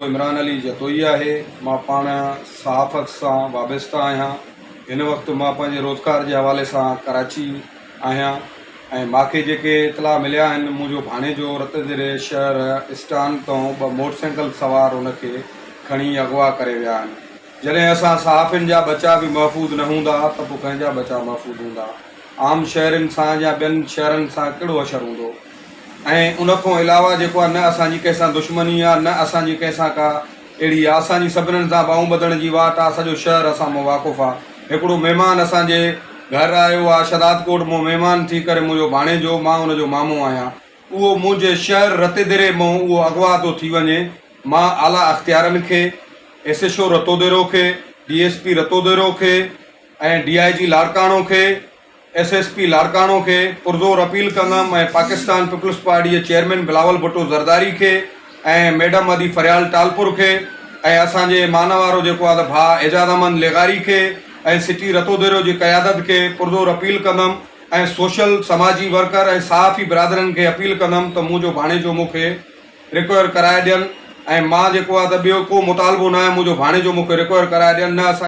عمران علي جتوئي آهي، مان پاڻ صحافت سان وابسته آهيان، هن وقت مان پنهنجي روزگار جي حوالي سان ڪراچي آهيان ۽ ماکي جيڪي اطلاع مليا آهن منهنجو ڀاڻيجو رتيديري شهر اسٽان تان ٻه موٽرسائيڪل سوار ان کي کڻي اغوا ڪري ويا آهن، جڏهن اسان صحافين جا ٻچا به محفوظ نه هوندا ته پوء ڪنهن جا ٻچا محفوظ هوندا، عام شهرين سان يا ٻين شهرن سان ڪهڙو حشر هوندو. ۽ ان کان علاوه جيڪو آهي نه اسان جي ڪنهن سان دشمني آهي نه اسان جي ڪنهن سان ڪا اهڙي آهي اسان جي سڀنن سان ٻانهون ٻڌڻ جي واٽ آهي سڄو شهر اسان مان واقف آهي هڪڙو مهمان اسان جي گهر آيو آهي شهدادڪوٽ مان مهمان ٿي ڪري منهنجو ڀاڻيجو مان ان جو مامو آهيان اهو منهنجي شهر رتيديري مان اهو اغوا ٿو ٿي وڃي مان اعليٰ اختيارن کي ايس ايڇ او رتوديرو کي ڊي ايس پي رتوديرو کي ۽ ڊي I جي لاڙڪاڻو کي ايس ايس پي لاڙڪاڻو کي پرزور اپيل ڪندم ۽ پاڪستان پيپلز پارٽي جي چيئرمين بلاول ڀٽو زرداري کي ۽ ميڊم ادي فريال ٽالپر کي ۽ اسان جي مانوارو جيڪو آ ته ڀاء اعجاز احمد لغاري کي ۽ سٽي رتوديرو جي قيادت کي پرزور اپيل ڪندم ۽ سوشل سماجي ورڪر ۽ صحافي برادرين کي اپيل ڪندم ته منهنجو ڀاڻيجو مون کي رڪور ڪرائي ڏين ۽ مان جيڪو آ ته ٻيو ڪو مطالبو ناهي منهنجو ڀاڻيجو مون کي رڪور ڪرائي ڏين نه اسان.